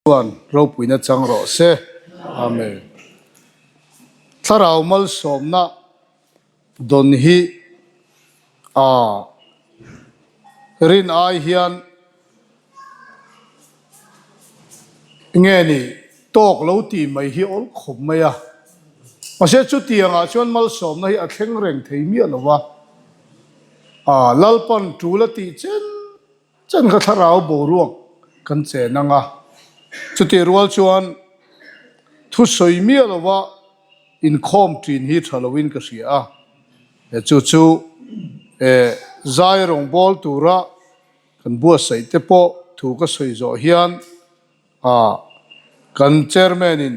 Chuan ropuina chang rawh se. Amen. Thlarau malsawmna dawn hi a rin ai hian nge ni tawk lo tih mai hi awl khawp mai a. Mahse chutiangah chuan malsawmna hi a thleng reng thei miah lo va. A Lalpan tul a tih chen Chan kha thlarau boruak kan chen ang a, chutih rual chuan thusawi miah lova inkhawm ṭin hi ṭha loin ka hria a, chu chu zai rawngbâwl tura kan buatsaih te pawh thu ka sawi zawh hian A, kan chairman in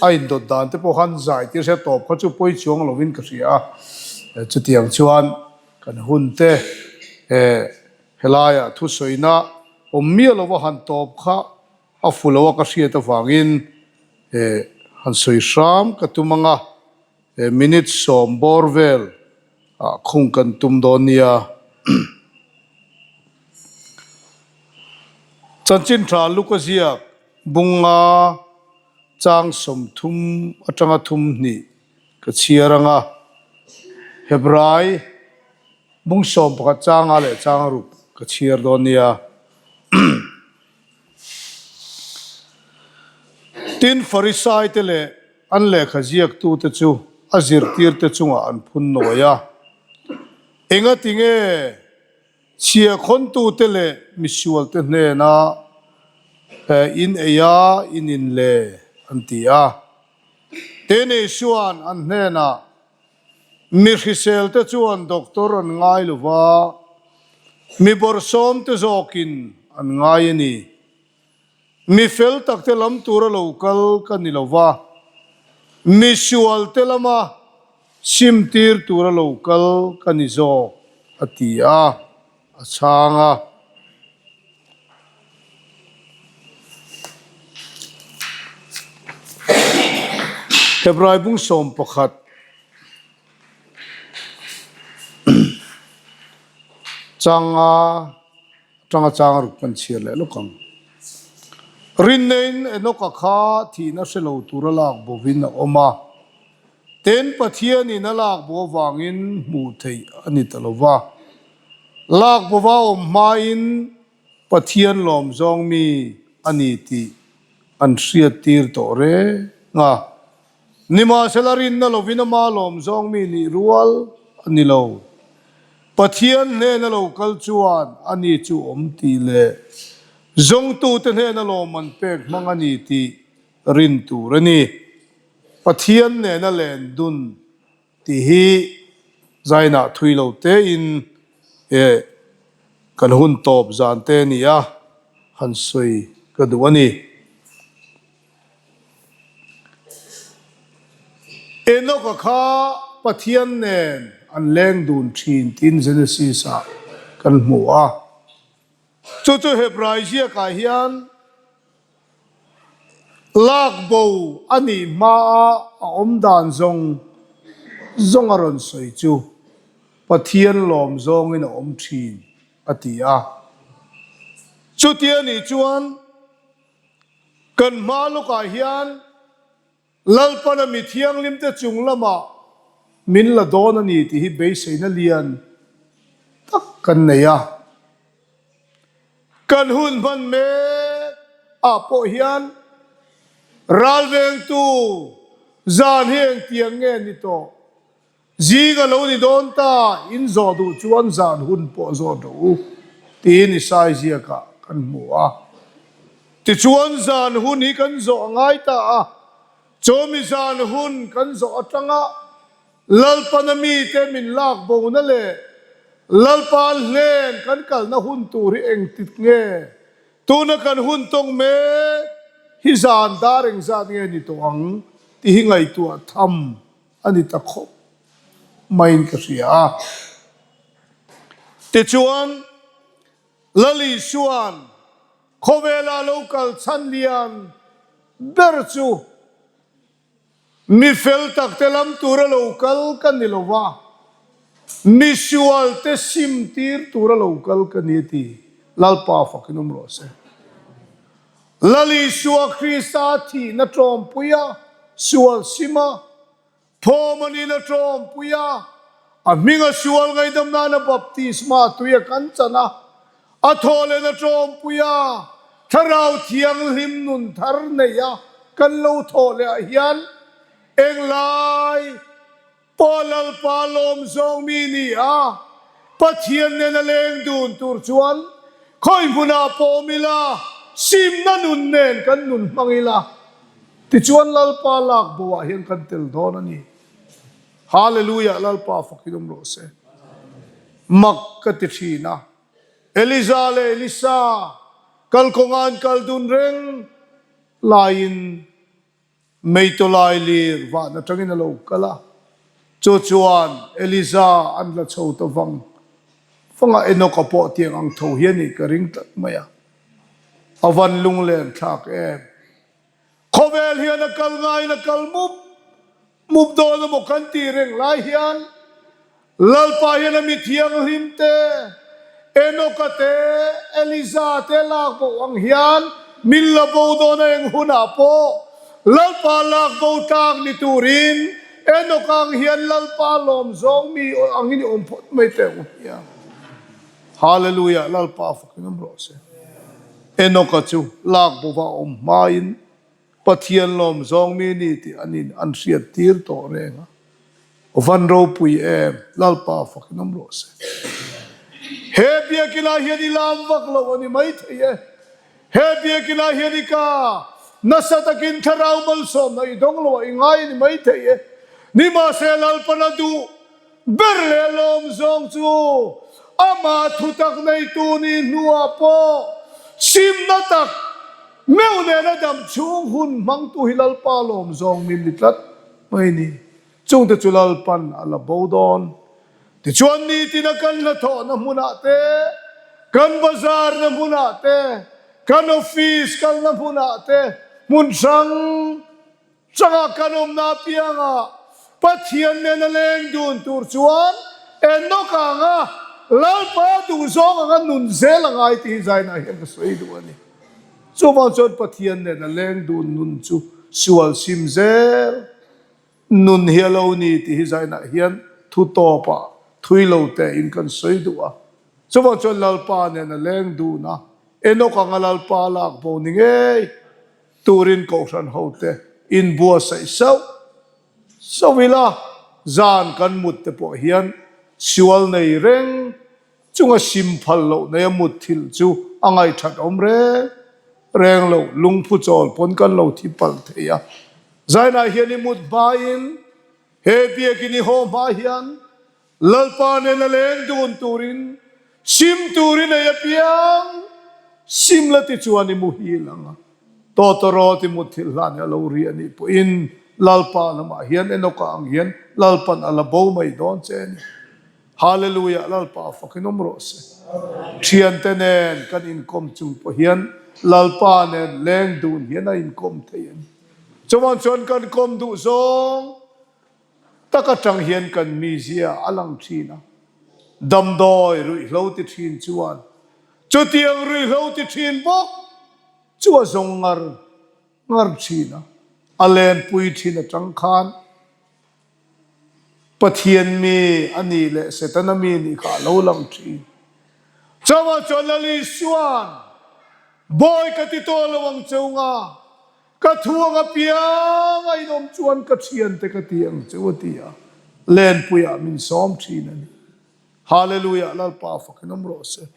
a indawt dan te pawh khan zai tir se tawp kha chu pawi chuang lovin ka hria a, chutiang chuan kan hun te helaiah thusawina awm miah lova han tawp kha a fu lo a ka hriat avangin han sawi hram ka tum ang a, minute sawm bawr vel ah khung kan tum dawn nia. Chanchin tha Luka ziak bunga chang 30 atanga 32 ka chhiar ang a, Hebrai bung 11 changa leh chang ruk ka chhiar dawn nia. Tin, Farisaite leh an lehkha ziaktute chu a zirtirte chungah an phun nawi a, Engati nge chhiahkhawntute leh misualte hnena in ei a, in in le? an ti a. Tin, Isua'n an hnenah, Mi hriselte chuan doctor an ngai lo va, mi bawrhsawmte zawkin an ngai a ni. Mi fel takte lam tura lo kal ka ni lo va, mi sualte lama simtir tura lo kal ka ni zawk, a ti a, a chhang a. Hebrai bung 11 changa atanga chang ruk kan chhiar leh lawk ang. Rinneiin Enoka kha thihna hre lo tura lak bovin a awm a, tin Pathianin a lak bo avangin hmuh theih a ni ta lo va. Lak bova awm hmain Pathian lawm zawng mi a ni tih an hriattir tawh reng a. Nimahsela rinna lovin ama lawm zawng mi nih rual a ni lo. Pathian hnena lo kal chuan a ni chu awm tih leh zawngtute hnena lawm an pek hmang a ni tih rin tur a ni. Pathian nena len dun Tih hi zainah thui lo tein eh kan hun tawp zan te a ni a, han sawi ka duh a ni. Enoch-a kha Pathian nen an leng dun thin tiin Genesis-ah kan hmu a. Chu chu Hebrai ziakah hian Lak bo a nih hmaa a awm dan zawng zawng a rawn sawi chu Pathian lawm zawngin a awm thin a ti a. Chutia nih chuan kan hma lawkah hian Lalpana mi thianghlimte chung lamah min la dawn a ni tih hi beiseina lian tak kan nei a. Kan hun hman mek ah pawh hian ralvengtu zan hi engtiang nge ni tawh? Zing a lo ni dawn ta, in zawh duh chuan zan hun pawh zawt rawh u, tiin Isai ziakah kan hmu a. Tichuan zan hun hi kan zawh a ngai ta a, chawmi zan hun kan zawh atanga Lalpana mite min lak bona leh Lalpa hlen kan kalna hun tur hi engtit nge? Tuna kan hun tawng mek hi zan dar engzat nge ni tawh ang tih hi ngaihtuah tham a ni ta khawp maiin ka hria a. Tichuan, Lal Isua'n khawvela lo kal chhan lian ber chu, Mi fel takte lam tura lo kal ka ni lo va, mi sualte sim tir tura lo kal ka ni a ti. Lalpa fakin awm rawh se. Lal Isua Krista thihna ṭawmpui a, sual sim a, Thawm a nihna ṭawmpui a, a hminga sual ngaihdam nana baptisma tui a kan chan a, a thawhlehna ṭawmpui a, Thlarau Thianghlim nun thar nei a kan lo thawhleh ah hian englai pawh Lalpa lawm zawng mi ni a, Pathian nena leng dun tur chuan khawi hmunah pawh awm ila, simna nun nen kan nun hmang ila. Tichuan Lalpa lak bo ah hian kan tel dawn a ni. Hallelujah Lalpa fak in awm rawh se. Mak ka ti thin a. Eliza leh Elisa kalkawnga an kal dun reng laiin meitawlai lir van atangin a lo kal a. Chu chuan Eliza an la chho ta vang vang a, Enoch-a pawh tiang ang tho hi a nih ka ring tlat mai a. A van lunglen thlak em. Khawvel hian a kal ngaiin a kal mup mup dawn emaw kan tih reng lai hian Lalpa hian a mi thianghlim te, Enoka te, Eliza te lak bo ang hian min la bo dawn a eng hunah pawh Lalpa lak bo tlak ni turin Enoka ang hian Lalpa lawm zawng mi angin i awm phawt mai teh u hmiang. Hallelujah Lalpa fakin awm rawh se. Enoka chu lak bova a awm hmain Pathian lawm zawng mi ni tih an in an hriat tir tawh reng a. Van ropui em Lalpa fakin awm rawh se. He biakinah hian i lam vak lo a ni mai thei e. He biakinah hian i ka nasa takin thlarau malsawmna i dawng lo a i ngai a ni mai thei e. Nimahse Lalpan a duh Ber leh lawm zawng chu amah thutak neitu nih hnuah pawh simna tak meuh nena dam chhung hun hmangtu hi Lalpa lawm zawng min ni tlat mai ni. Chungte chu Lalpan a la bo dawn. Tichuan nitina kan hnathawhna hmunah te, kan bazarna hmunah te, kan office kalna hmunah te, hmun hrang Changah kan awmna apiangah Pathian nena leng dun tur chuan Enoch anga Lalpa duhzawng anga nun zel a ngai tih hi zainah hian ka sawi duh a ni. Chuvang chuan Pathian nena leng dun nun chu sual sim zel nun hi a lo ni tih hi zainah hian thu tawpah thui lo tein kan sawi duh a. Chuvang chuan Lalpa nena leng dun a Enoch anga Lalpa lak bo ni ngei. Turin kohhran hote inbuatsaih sauh sauh ila, zan kan mut te pawh hian sual nei reng chunga sim phal loh neia mut thil chu a ngaihthat awm reng reng lo, lungphu chawl pawn kan lo thi palh thei a. Zainah hian i mut hmain he biakin i haw hma hian Lalpa nena leng dun turin sim turin ei apiang sim la ti chuan i muhil ang a, tawtawrawt i mutthilh hlan hi a lo ri a nih pawhin Lalpa lamah hian Enoka ang hian Lalpan a la bo mai dawn che a ni. Hallelujah Lalpa fakin awm rawh se. Thiante nen kan inkawm chung pawh hian Lalpa nen leng dun hian a inkawm thei a ni. Chuvang chuan kan kawm duh zawng Tak atang hian kan mizia a lang thin a, damdawi ruihhlo ti thin chuan chutiang ruihhlo ti thin bawk chu a zawng ngar ngar thin a, a lenpui thin atang khan Pathian mi a nih leh Setana mi nih kha a lo lang thin. Chuvang chuan Lal Isua'n Bawi ka ti tawh lo ang cheu nga, Ka thuang apiang a inawm chuan ka thiante ka ti ang che u a ti a, Lenpuiah min sawm thin a ni. Hallelujah Lalpa fakin awm rawh se.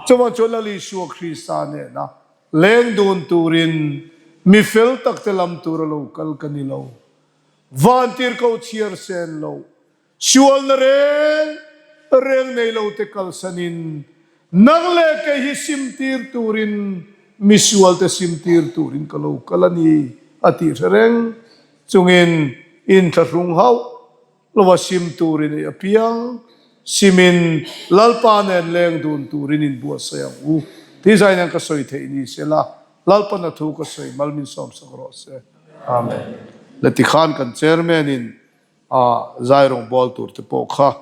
Chuvang chuan Lal Isua Krista nena leng dun turin mi fel takte lam tura lo kal ka ni lo. Vantirhkoh chhiar sen loh Sualna reng reng nei lo te kalsanin nang leh kei hi simtir turin mi sualte simtir turin ka lo kal a ni a tih hre reng chungin inthlahrung hauh lova sim turin ei apiang simin Lalpa nen leng dun turin inbuatsaih ang u tih zain hian ka sawi theih ni sela Lalpa na thu ka sawi mal min sawmsak rawh se. Amen. Le tikhan kan chairman in A zai rawng bawl tur te pawh kha.